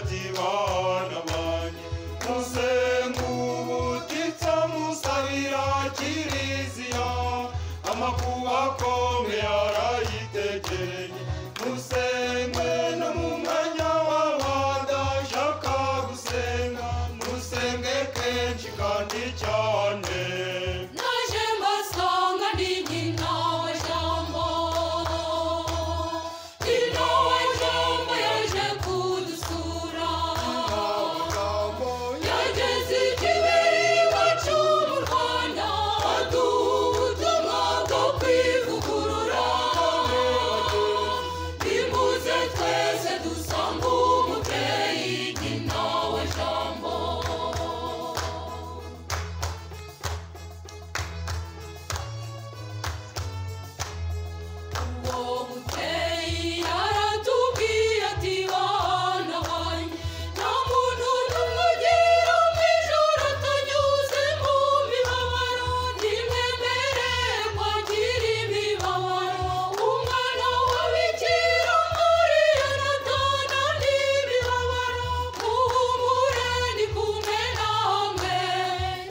ati bana banjye musenge ubutitsa musabira Kiliziya amakuba akomeye arayitegereye musenge no mu mwanya w'abadashaka gusenga musenge kenshi kandi cyane. Naje mbasanga ndi nyina wa Jambo, nyina wa Jambo yaje kudusura, yageze i Kigali iwacu mu Rwanda aduha ubutumwa bwo kwivugurura. Nimuze twese dusange umubyeyi nyina wa Jambo. Uwo mubyeyi yaratubwiye ati bana banjye nta muntu n'umwe ugera mu ijuru atanyuze mu mibabaro, nimwemere kwakira imibabaro. Umwana wa Bikira Mariya natana n'imibabaro, muhumure ndi kumwe namwe,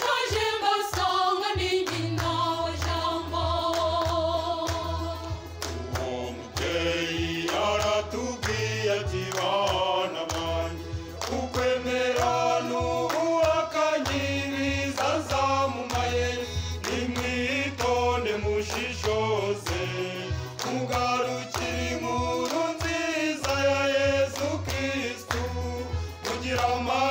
naje mbasanga ni nyina wa Jambo. Uwo mubyeyi yaratubwiye ati bana banjye ukwemera n'ubuhakanyi bizaza mu mayeri, nimwitonde mushishoze mugarukire inkuru nziza ya Yezu Kristu mugira amahoro.